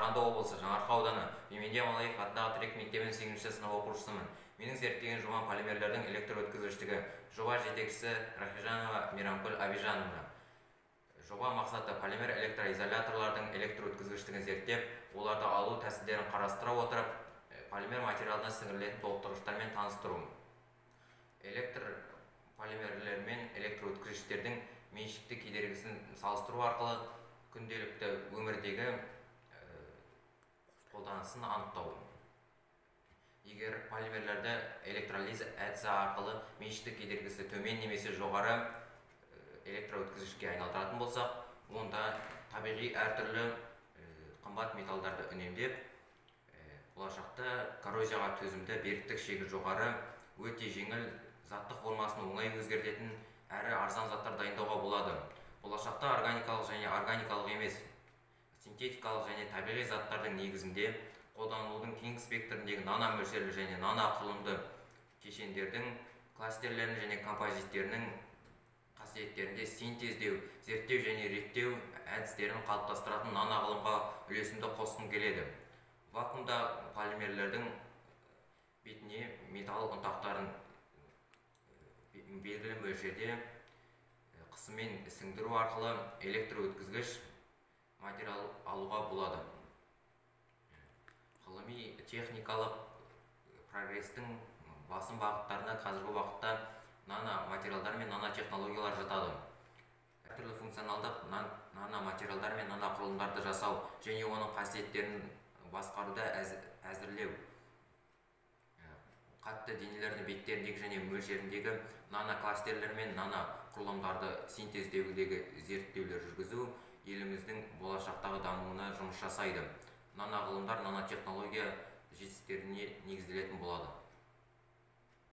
Қарағанды облысы, Жаңаарқа ауданы, Бимендей Амалиев атындағы Трек мектебінің 8-сынып оқушысымын. Менің зерттеген жобам полимерлердің электр өткізгіштігі. Жоба жетекшісі Рахижанова Мейрамкүл Абижановна. Жоба мақсаты полимер электроизоляторлардың электр өткізгіштігін зерттеп, оларды алу тәсілдерін қарастыра отырып, полимер материалына сіңірілетін толықтырғыштармен таныстыру. Электр полимерлер мен электр өткізгіштердің меншікті кедергісін салыстыру арқылы күнделікті өмірдегі қолданысын анықтау. Егер полимерлерді электролиз әдісі арқылы меншікті кедергісі төмен немесе жоғары электроөткізгішке айналдыратын болсақ, онда табиғи әртүрлі қымбат металдарды үнемдеп, болашақта коррозияға төзімді, беріктік шегі жоғары, өте жеңіл, заттық формасын оңай өзгертетін әрі арзан заттар дайындауға болады. Болашақта органикалық және органикалық емес, синтетикалық және табиғи заттардың негізінде қолданылудың кең спектріндегі нано мөлшерлі және нано құрылымды кешендердің кластерлерінің және композиттерінің қасиеттерінде синтездеу, зерттеу және реттеу әдістерін қалыптастыратын нано ғылымға үлесімді қосқым келеді. Вакуумда полимерлердің бетіне металл ұнтақтарын белгілі мөлшерде қысыммен сіңдіру арқылы электр өткізгіш материал алуға болады. Ғылыми техникалық прогрестің басым бағыттарына қазіргі уақытта наноматериалдар мен нанотехнологиялар жатады. Әртүрлі функционалдық наноматериалдар мен нанопролымдарды жасау және оның қасиеттерін басқаруда әзірлеу. Қатты денелердің беттеріндегі және мөлшеріндегі нанокластерлер мен нанопролымдарды синтездеудегі зерттеулер жүргізу еліміздің болашақтағы дамуына жұмыс жасайды. Наноғылымдар нанотехнология жетістіктеріне негізделетін болады.